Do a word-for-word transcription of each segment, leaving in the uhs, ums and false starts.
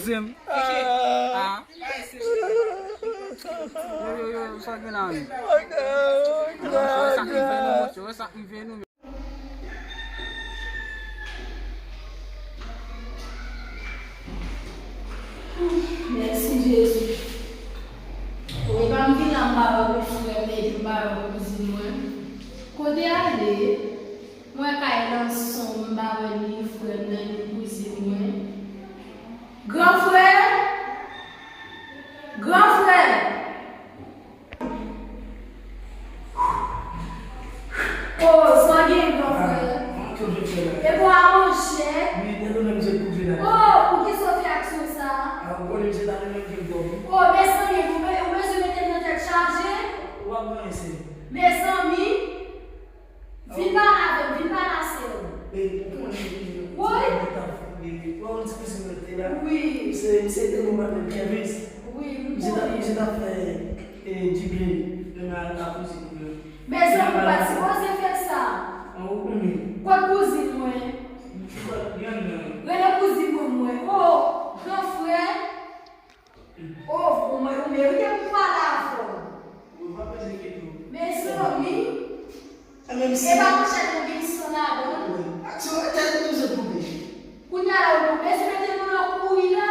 Zim. Ah. Yo, yo, yo, yo, sa gen la menm? Yo, sa rive nou, monchè, yo, sa rive nou. Mèsi Jezi. Wi, pa m vin la m pa wè pou frè m, epi m pa wè pou kouzin mwen. Kote ale? Mwen kay nan sonm, m pa wè ni frè m nan ni kouzin mwen. Gran frè! Gran frè! Oh, sa gen, gran frè? E pou a manje? Oh, pou ki sa w fè aksyon sa? Oh, mezanmi, ou be-, ou bezwen mete m nan tèt chaje? Mezanmi, vin pale avè m, vin pale a sè w. Wi. Wi, m konnen. Mezanmi, ou pa t sipoze fè sa. An, ou konnen. Kot kouzin mwen? Rele kouzin mwen, mwen. Oh, gran frè. Oh, ou mwen, ou merite pou m pale avè w. Mezanmi. E pa manchèt ou gen san ladan l? Kounye a la, ou bezwen mete nou nan kouri la?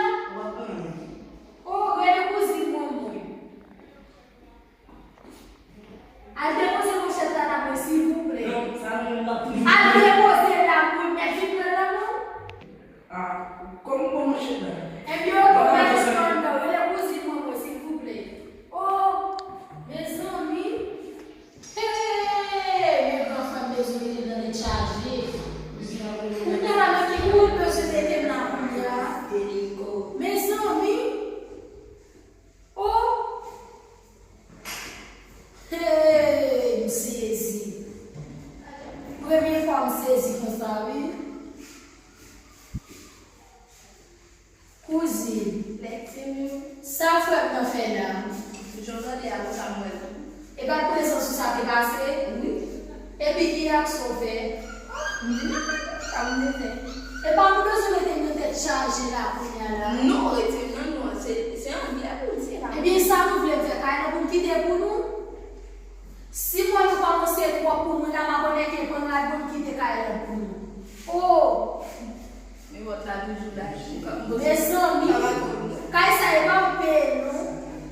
Oh, rele kouzin mwen, mwen. Al depoze manchèt la nan mwen, silvouplè. Al depoze l la pou mwen, mèt vin pran l nan men w. Ebyen, oke, mèt vin pran l nan men w. Rele kouzin mwen, mwen, silvouplè. Oh, mezanmi. Hey, men gran frè m bezwen mete m nan tèt chaje. Kounye a la, men ki moun bezwen mete m la kounye a? Mezanmi. Oh! Hey, m sezi. Premye fwa m sezi konsa, wi. Kouzin, sa frè m nan fè la? Jan w tande a, konsa m wè l tou. E pa t prezans ou sa te pase? Wi. Epi ki aksyon w fè? M vin avè l, sa m te fè. Epa nou bezwen mete m nan tèt chaje la kounye a la. Non, retire m nan nou an, se, se anglè pou l di la. Ebyen, sa nou vle m fè kay la pou m kite pou nou? Si mwen nou kòmanse twòp pou mwen la, m ap annik pran rad pou m kite kay la pou nou. Oh! Men vòt la toujou la. Mezanmi, kay sa e pa m peye non.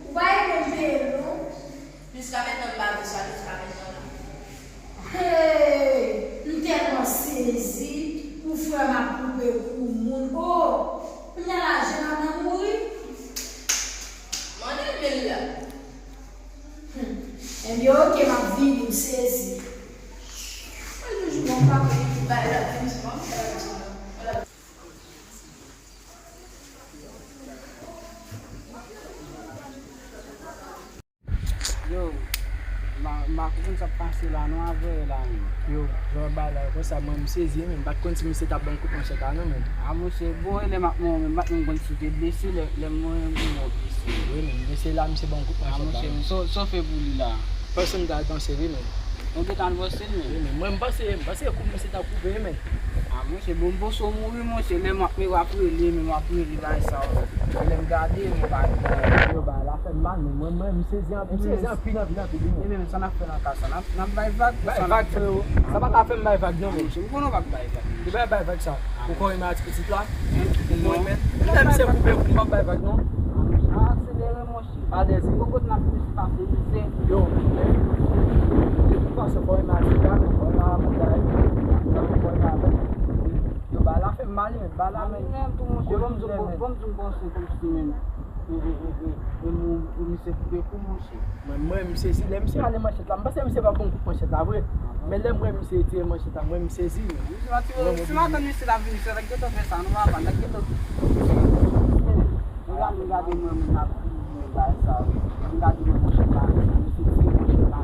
Ou pa ede m peye non. Jiska mentnan m pa di sa, jiska mentnan la. Hey, m tèlman sezi pou frè m ap koupe kou moun. Oh, kounye a la jèn nan mouri. Mande men l la. Hmm. Ebyen, oke, m ap vini, m sezi. Mwen toujou bon, m pa konn ki bagay la, vin sou mwen, m fè la vin sou mwen. Yo, m pa, m pa konprann sa k pase la non avè yo la menm. Yo, jan bagay la ye konsa, mwen m sezi wi, men m pa t konn si misye t ap ban m kout manchèt la non menm. A monchè, bon, e lè m ap mouri, m pa t menm konn si w te blese, lè, lè m mouri, m mouri blese. Wi, men m blese la, misye ban m kout manchèt la. A monchè, men sa w, sa w fè pou li la? Panse m t al panse wi, men. Ou gentan al panse l menm? Wi, men mwen m panse, m panse kou misye t ap koupe wi, men. A monchè, bon, m panse w mouri, monchè, lè m ap, w ap rele, men w ap rele bagay sa yo. Lè m gade, men bagay sa yo. Yo, bagay la fè m mal, men mwen, mwen, m sezi anpil, m sezi anpil, anpil, anpil, wi, men. E men, sa n ap fè nan ka sa? N ap, n ap bay vag? Bay vag, freo. Sa pa ka fè m bay vag, non, men. Monchè, m konnen w pa k bay vag. Ou bay, bay vag sa. Ou konn renmen atis pitit la? Ou konn renmen? Lè misye koupe kou m, m ap bay vag, non. Aselere, monchè. Alèz. Gon kote n ap plis pase mizè. Yo, men, de tout fason, fò renmen atis la, fò renmen amoun la, fò renmen avè l. Yo, bagay la fè m mal, men, bagay la, men. Mwen menm tou, monchè, ban m di w, ban m di w, m panse kòmsi, men. E, e, e, e, e, misye koupe kou, monchè. Mwen, mwen, m sezi. Lè misye rale manchèt la, m panse misye pa ban m kout manchèt la vre. Men lè m wè misye retire manchèt la, mwen, m sezi. Si m ap tann misye t ap vini, se ta gentan fè sa, non, papa, ta gentan. Gade, gade mwen, mwen ap vini, mwen bay sa, wi. Gade mwen, manchèt la, misye tire manchèt la.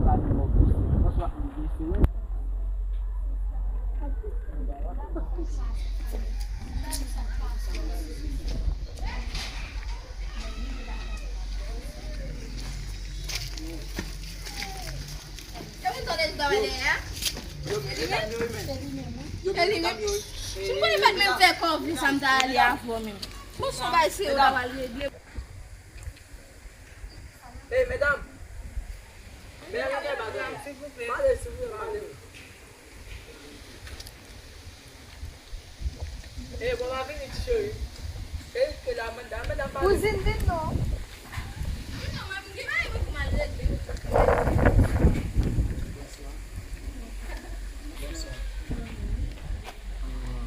Gade mwen, misye, François, misye, wi. E ou tande tout bagay dèyè a? E li menm? E li menm? Si m konnen pa t menm fè kòve sa m ta ale avè w menm. Bon, se yon bagay serye w ta pral regle. Ey, medam! Bèl bagay. Pale, silvouplè, pale. Ey, bon, m a vini, ti cheri. Ey, ke la, medam, medam, pale. Kouzin, vin non. Vin non, mwen, m gen bagay mwen pou m al regle. Bonswa. Bonswa. Ah,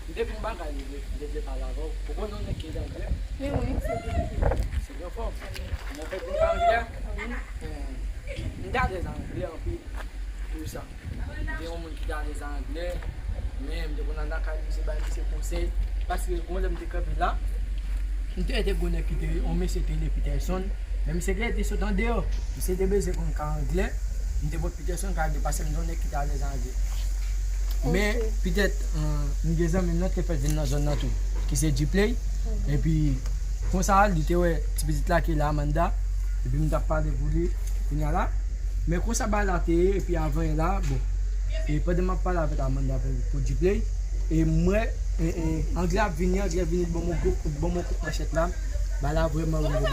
m te gen yon bagay m te, m te vle pale avè w. Ou konn yon nèg ki anglè? Wi, wi, se vre. Se byen fò. Mwen fèk vin pa anglè. Wi. Eh, m te alèz anglè anpil pou sa. M te yon moun ki te alèz anglè. Men m te konn al lakay misye, bay misye konsèy. Paske yon lè m te kanpe la, m te wè te gen yon nèg ki te, yon mesye te rele Peterson. Men misye genlè te sot andeyò. Misye te bezwen konn ka anglè. M te pot Peterson ka regle paske m te yon nèg ki te alèz anglè. Men petèt, eh, m gen zanmi m nan ki te fèk vin nan zòn nan tou, ki se G-Play. Epi, konsa, li te wè ti pitit la ki rele Amanda. Epi m t ap pale pou li, kounye a la. Men konsa bagay la te ye, epi avan yè la, bon. E pandan m ap pale avèk Amanda pou, pou G-Play, e m wè, e, e, anglè ap vini, anglè vini, li ban m yon gwo, li ban m yon kout manchèt la. Bagay la vrèman rive bò.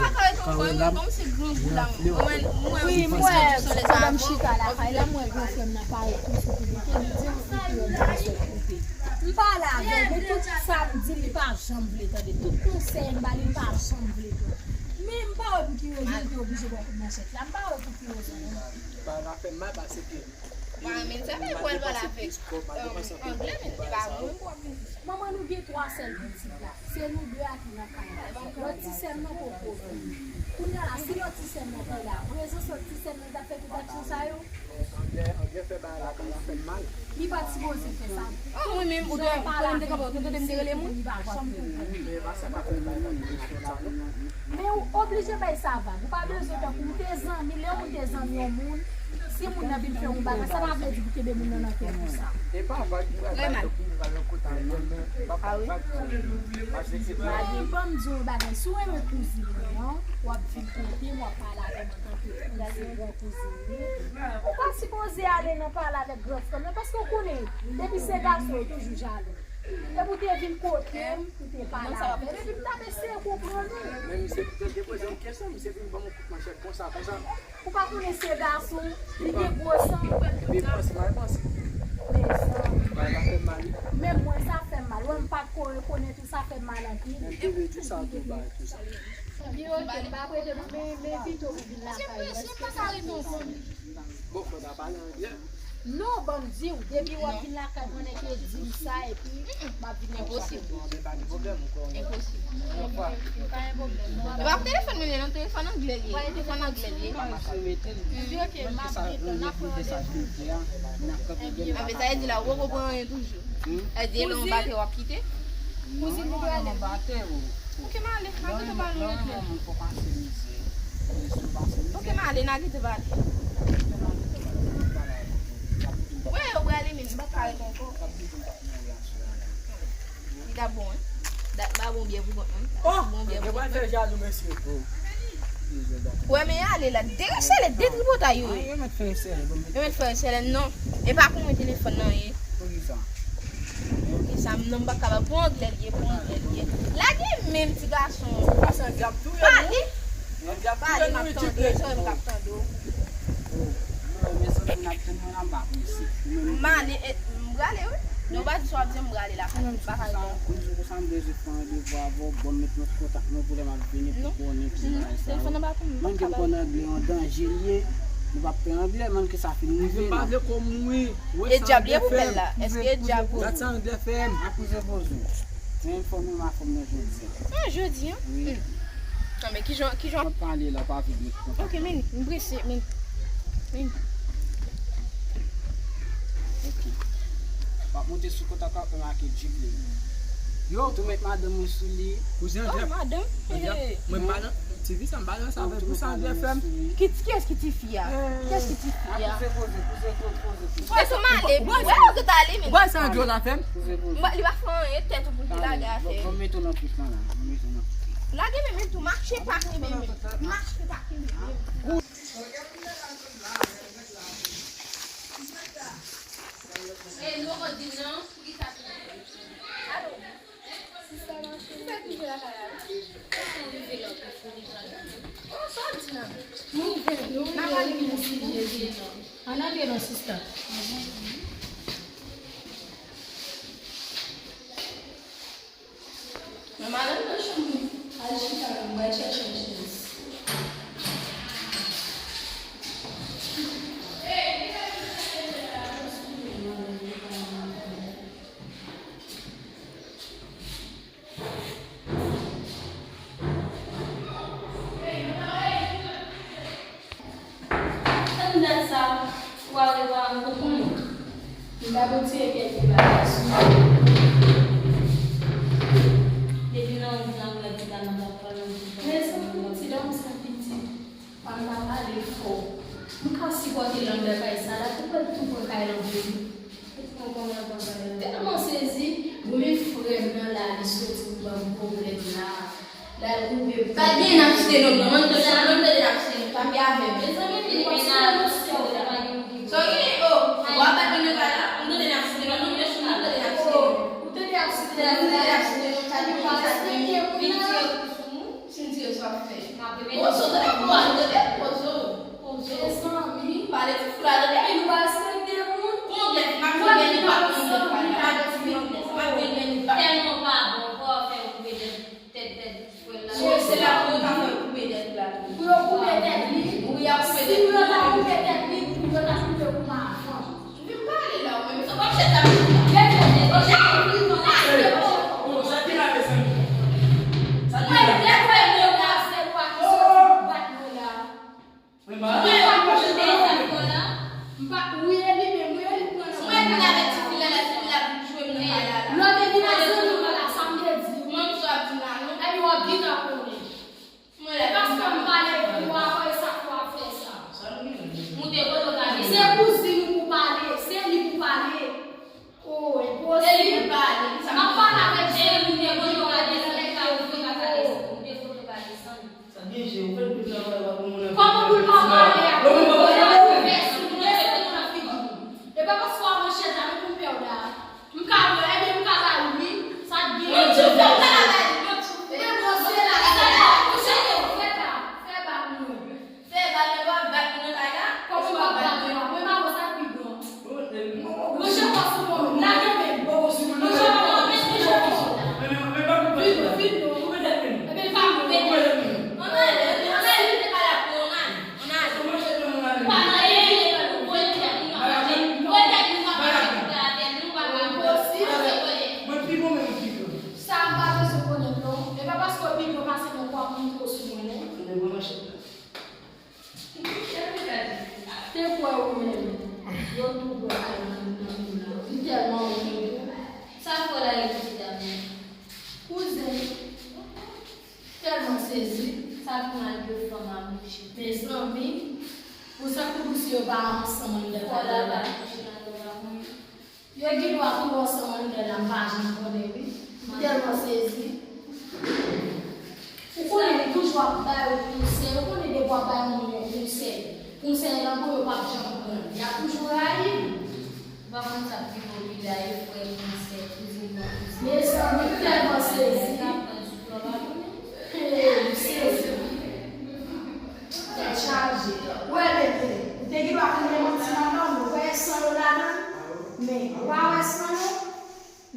Kawè la, li anfle. Wi, m wè, pandan m chita lakay la, m wè granfrè m nan parèt tou sou piblik, li di m pou yo di m sot koupe. M pale avè l, men tout sa m di l, li pa janm vle tande. Tout konsèy m ba li, li pa janm vle pran. Men m pa wè pou ki rezon li te oblije ba w kout manchèt la. M pa wè pou ki rezon non. Bagay la fè m mal paske m pa renmen sa, men pou al pale avèk, eh, anglè, men li pa bon. Manman nou gen twa sèl pitit la. Se nou de a ki nan kay la. Lòt ti sè m nan poko vini. Kounye a la, si lòt ti sè m nan te la, prezans lòt ti sè m nan t ap fè tout aksyon sa yo. Anglè, anglè fè bagay la, bagay la fè m mal. Li pa t sipoze fè sa. Oh, mwen menm, ou te, ou te, ou te, ou te rele moun, ou te janm konprann. Men ou oblije bay sa vag. Ou pa bezwen tankou ou te zanmi, lè ou te zanmi yon moun, si moun nan vin fè yon bagay, sa pa vle di pou kenbe moun nan nan kè pou sa. Trè mal. Mari, ban m di w yon bagay. Si w renmen kouzin mwen an, w ap vin kote m, w ap pale avè m antanke kouzin, gran kouzin li. Ou pa sipoze ale nan pale avèk gran frè m nan, paske w konnen, depi se gason, yo toujou jalou. Epi w te vin kote m, ou te pale avè m, epi m t ap eseye konprann ou. Men misye te, te poze yon kesyon, misye vin ban m yon kout manchèt konsa, konsa. Ou pa konnen se gason, li gen gwo san. Epi panse, mari panse. Men sa. Bagay la fè m mal, wi. Menm mwen, sa fè m mal. Wè, m pa t ko rekonèt ou, sa fè m mal anpil. Men m te vle di w sa tou, bay tou sa. Byen, oke, m pa prete non, men, men pito pou vin lakay ou, paske sa fè m mal. Bon, fò w ta pale anglè. Non, ban m di w, depi w ap vin lakay mwen, nèg yo di m sa, epi m ap vin lakay ou. Enposib. Enposib. Pa gen pwoblèm, non. E pa pou telefòn mwen li ye, non, telefòn anglè li ye. Telefòn anglè li ye. Di oke, m ap gentan, n ap pran randevou. Anben, sa vle di la, ou poko pran anyen toujou. Sa vle di, e lè yon batè w ap kite? Kouzin, nou prale. Oke, m ale. M ap gentan ba nou rete. Oke, m ale, n a gentan pale. Wi, ou prale, men m pa t ka ret ankò. Li t ap bon, wi. Dat m pa bon byen pou kont mwen. Oh, bon byen pou kont mwen. Fè jalou, mesye. Wè, men ale la. Deresele, detripotay yo ye. Yo mèt fè esèl, bon, yo mèt fè esèl, non. E pa pou mwen telefòn nan ye. Poukisa? Poukisa m nan m pa kapab? Pou anglè li ye, pou anglè li ye. Lage men m ti gason. Pale. Pale, m ap tande, jan m ap tande w. M ale, e, m prale, wi. Non, w pa di sa w ap di, m prale la. M pa ka reponn. Konn se pou sa m bezwen pran randevou avè w, bon, m met nan kontak mwen pou lè m ap vini pou konnen ki bagay sa yo. Mwen menm m konn anglè an danje li ye. Nou p ap fè anglè, mwen ki sa fin rive la. M pa vle ko mouri. E dyab ye pou bèl la. Èske e dyab ou? Gad sa anglè fè m. A koze poze. Men fò nou la fò m nan jodi a. Ah, jodi a? Wi. Anben, kijan, kijan? M ap pale la, pa vin met kontak. Oke, men, m prese, men. Men. Oke. W ap monte sou kontak la, w ap make G-Play. Yo. Tou met madanm mwen sou li. Kouzen Jeff. Oh, madanm. Mwen pa nan, ti fi sa m pa nan sa, pou sa Jeff fè m. Ki, kiyès ki ti fi a? Kiyès ki ti fi a? Poze, poze, poze, poze, poze. Lese m ale. Wè, ou te ale, men. Wè sa Jola fè m. Poze, poze. Li pa fè anyen, tèt ou pou ki lage afè. Bon, mete w nan pis lan la. Mete w nan pis lan. Lage men, men tou, mache pa kenbe men. Mache pa kenbe men. E nou di non, pou ki sa. Alo. Ann antre non, sista. Men madanm nan chanm li. Al chita, mwen pral chèche yon chèz. Tann dat sa, ou pa vle pa m konprann. M pa retire kèk bagay sou mwen. Depi nan yon tan, m wè ti dam nan pa pale yon ti bagay. Mezanmi, ti dam sa piti. Pa m ta pale fò. M ka sipòte landè kay sa la, pou mwen tou pran kay lan pou li. Tèlman sezi, bon, men frè m nan la, li soti pou ban m pwoblèm la. L al koupe. Pa gen n ap site nonm nan, mwen tande, mwen tande n ap site nonm, pa fè avè m. Mezanmi, li pa site nonm, sè w la. Sa w gen, o, w ap bat mwen nan kay la, mwen tande n ap site nonm, mwen tande n ap site nonm. Ou tande ap site nonm, ou tande ap site nonm, sa di mwen sa di mwen, vin tire kou sou mwen, si m tire sa w ap fè. Pozo, tande pozo, tande pozo. Mezanmi. Pale ti fou la, tande. Epi nou pa respekte moun. Kongrè, m ap vin gen li pa konn moun pale. M ap vin gen li pa. Tèlman pa bon, fò w fè yon koupe tèt, tèt, tèt, frè la. Se la pou yo ta fè koupe tèt la. Pou yo koupe tèt li. Wi, y ap koupe tèt li. Si pou yo ta koupe tèt li, pou yo ta koupe kou pa avan. Vin pale la, ou menm. Sa pa chèz la, mwen la. Mwen lè fè mwen la, se ou a ki sot bat mwen la. Mwen pa, wi, e li menm, wi, e li pran nan. Mwen vin avèk ti fi la, la, ti fi la pou jwe m nan kay la, la. Lè w te vin ak zanmi w la, sa m te di w. Kòman misye ap di m la, non? Epi w ap gentan konnen. Mwen lè paske m pale pou w, apre sa pou w ap fè sa. Moute kote w ta vin. Se kouzin ou pou pale, se li pou pale. Oh, enposib. Se li pou pale. M ap pale avèk Jerry, moute kote w ka desann, lè ka ouvri, ka ka desann. Moute kote w ka desann. Sa byen jere, ou fè tout travay w ap moun nan. Kòman pou l pa pale a? Kòman pou l pa pale? Ou fè sou, ou fè sou nan figi. E pa paske w a manchèt la, men pou m pè w la. M ka wè, ebyen m ka ba l wi. Sa t gen. Mwen di w fè w pa la ba li, mwen di w fè. Men bon, se la, sa la, mwen chèche w, fè ba, fè ba pou mwen. Fè ba, men w ap bat mwen nan kay la. Kòman w ap bat mwen la? Mwen pa wè sa k pi gran. Monchè, pa sou mwen, lage men. Monchè, pa sou mwen. Vin, vin, non. Ebyen, pa mwen. Ann ale, ann ale, li te pale ak mwen, ann ale. Ann ale. Ou pa nan anyen, ou voye tèt nou nan mache. Voye tèt nou nan mache, ou te atè, nou pa ka pran. Mwen pi bon, men ou pi gran. Sa m pa bezwen konnen non. E pa paske w pi gran pase mwen pou w ap montre w sou mwen non. Te kwè ou menm. Yo tou pran kay nan men nou la. M tèlman wont wi. Sa fè w lage pou ti dam nan? Kouzen. Tèlman sezi. Sa pi mal ke fanm a mouche. Mezanmi, pou sa kou pou si yo pa ansanm anndan kay la. Yo gen dwa tou ansanm anndan la, m pa janm konnen wi. M tèlman sezi. Ou konnen li toujou ap bay ou konsèy, ou konnen depi w ap bay yon moun yon konsèy, konsèy lan bon yo p ap janm pran l, y ap toujou rayi l. Ou pa konn sa k pi popilè a, e frè, konsèy, kouzin nan kouzin. Mezanmi, m tèlman sezi. Hey, m sezi. Tèt chaje. Ou wè bebe, ou te gen dwa konn gen manti ladan l, ou wè san yo ladan l. Men, ou pa wè san yo?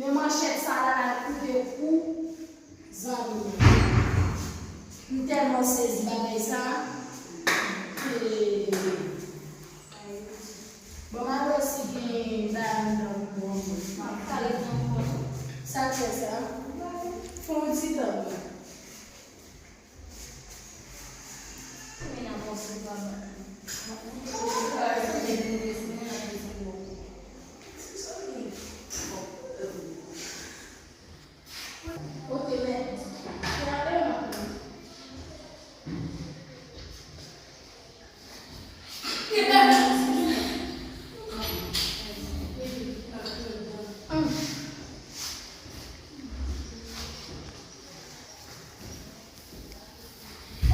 Men manchèt sa la, l al koupe kou zanmi m. M tèlman sezi bagay sa. Hey. Bon, m al wè si gen bagay anndan pou mwen. M ap pale ankò. Sa k fè sa? Fè yon ti tan. Ok, mèt.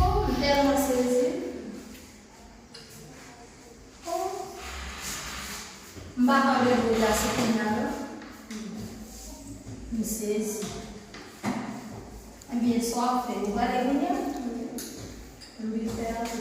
Oh, m tèlman sezi. Oh. M pa ka byen deplase kounye a non. M sezi. Sa w ap fè? Ou prale kounye a? M vin fè a tou.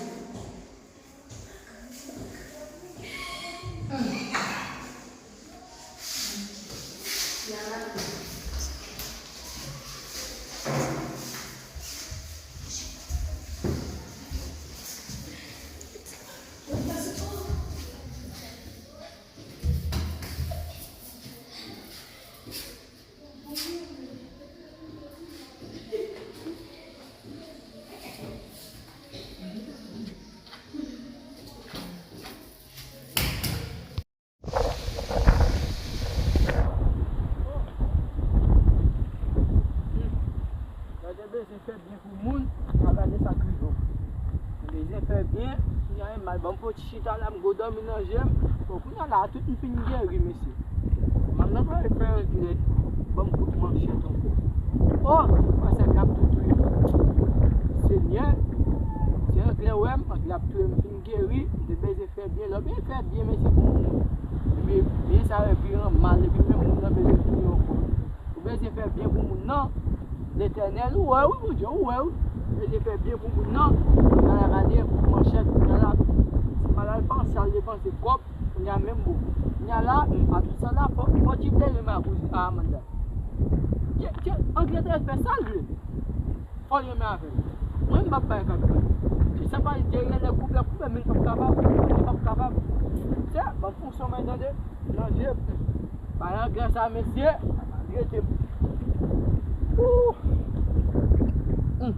Lè w te bezwen fè byen pou moun, a gade sa k rive w. Ou bezwen fè byen, kounye a menm mal ban m fò ti chita la, m gwo dòmi nan je m. Bon, kounye a la, tout m fin geri, mesye. Manman pa fè anglè, ban m kout manchèt ankò. Oh, se anglè ap tou touye m. Senyè, se anglè wè m, anglè ap touye m, m fin geri, m te bezwen fè byen, lè w byen fè byen, mesye, pou moun. Epi, byen sa yo viran mal, epi menm moun nan bezwen touye w ankò. Ou bezwen fè byen pou moun nan. Letènèl, ou wè wi, Bondye, ou wè wi. Ou bezwen fè byen pou moun nan. Kounye a la gade, manchèt, kounye a la, si m al al panse, al depanse kòb, kounye a menm bon. Kounye a la, a tout sa la, fò, fò ti plere m a kouz a Amanda. Tye, tye, anglè te fè sa l vle. Fò l renmen avè l. Mwen, m p ap bay kado. Se sa pa l te rele koup la, koup la, men l p ap kapab. Li p ap kapab. Se, ban m fon sou mwen, tande. Nan je m. Bay anglè sa, mesye. Rete m. Ooh. Hmm.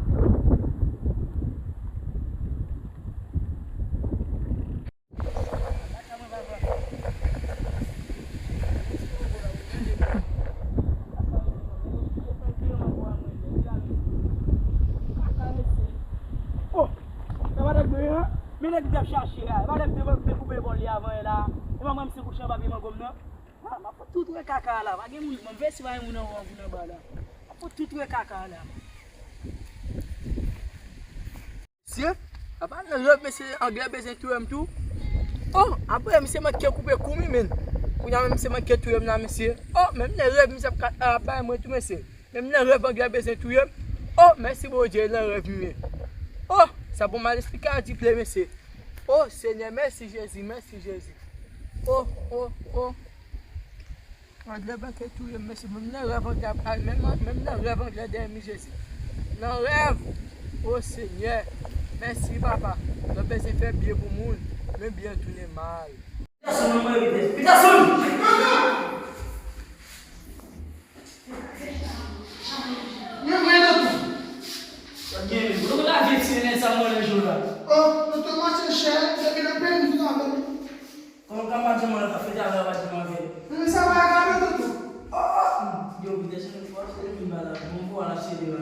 Oh, e pa nèg mwen an? Men nèg m t ap chache a. E pa nèg m te, te koupe bò li avan yè la. E pa mwen m se kouche anba pye mango m nan. Ah, m ap fout tout wè kaka a la. Pa gen moun, mwen vle si pa gen moun anwo anba la. M ap fout tout wè kaka a la. Mesye, apa nan rèv mesye anglè bezwen touye m tou? Oh, apre misye manke koupe kou m wi, men. Kounye a menm misye manke touye m la, mesye. Oh, menm nan rèv misye ap ka, ap bay mwen tou, mesye. Menm nan rèv anglè bezwen touye m. Oh, mèsi Bondye, nan rèv m ye. Oh, sa bon, m al esplike a Diple, mesye. Oh, Senyè, mèsi Jezi, mèsi Jezi. Oh, oh, oh. Anglè manke touye m, mesye. Menm nan rèv anglè ap al, menm, menm nan rèv anglè dèyè m, Jezi. Nan rèv, o Senyè, mèsi, papa. Lè w bezwen fè byen pou moun, men byen an tounen mal. Peterson, mwen mwen Peterson. Peterson! Mwen mwen Peterson. Sa gen, ou konn la vye ti nènè sa mwen nan jou la. Oh, nou tou mache chè, depi nan peyi nou tou avè nou. Kòman ka madanm mwen nan ka fete avè madanm mwen avè? Nan sa pa gade toutou. Oh, oh, yo, Peterson, fò se li menm la. Bon, bon, la se li la.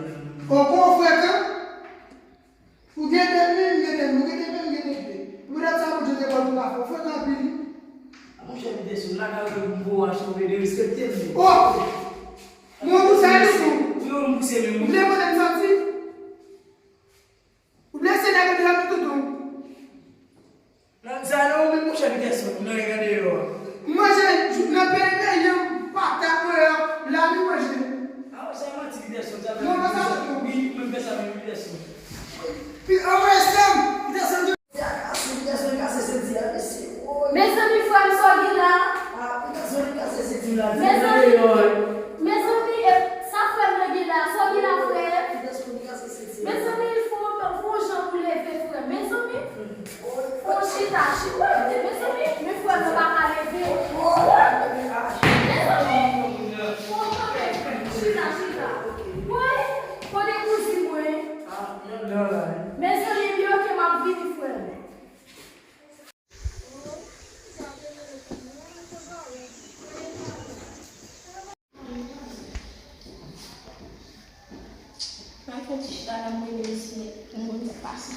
Ou kon frekan? Ou gen de men, m gen de men, ou gen de men, m gen de pye. Ou dat sa pou Dye te ba w tou ka fè. Ou frekan anpil wi. A monchè, Peterson, la ka wè m pou achte de respekte m. Oh! Mwen pou sa li tou. Ou yo m pouse men. Ou vle kote m soti? Ou blese nèg yo devan nou toutou. Nan sa non, ou menm monchè Peterson, nan regade yo. M manje nan peyi Merian, patat mwen yo, la mi manje. Ah, sa manti Peterson, sa. Non, non, sa tou. Wi, ou menm fè sa menm Peterson. Pi, anvoye sèm. Peterson, Peterson kase senti a, mesye. Mezanmi, frè m, sa w gen la? Ah, Peterson kase senti la. Mezanmi, mezanmi, e, sa frè m nan gen la? Sa w gen la, frè? Mezanmi, fò, fò jan pou leve, frè. Mezanmi, fò chita, chita. Mezanmi, men frè m nan pa ka leve. Mezanmi, fò kanpe, frè. Chita, chita. Woy, kote kouzin mwen? Mezanmi, byen, oke, m ap vini, frè. Mwen fè ti chita la, mwen rele misye, mwen konn sa k pase.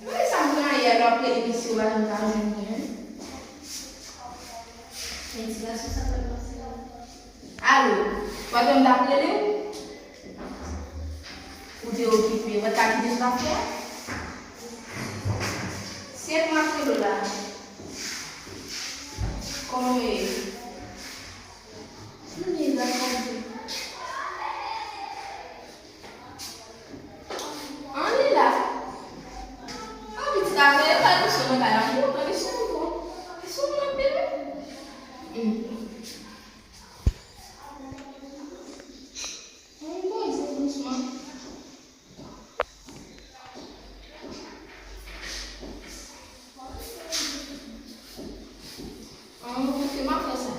Mwen sa mwen ayè, lè w ap rele misye, w pa janm ka jwenn mwen. Men ti gason sa pral pase la. Alo, w pa janm t ap rele w? Ou te okipe, w pa t ka kite m pa fè? Si Kèt, m ap rele w la. Kòman w ye? M byen, gras a Dye. An, li la. An, pitit, avè yo pral kouche nan kay la. M kontan, li sou mwen. Li sou mwen anpil, wi. Hmm. An, poze dousman. An, ok, m ap fè sa.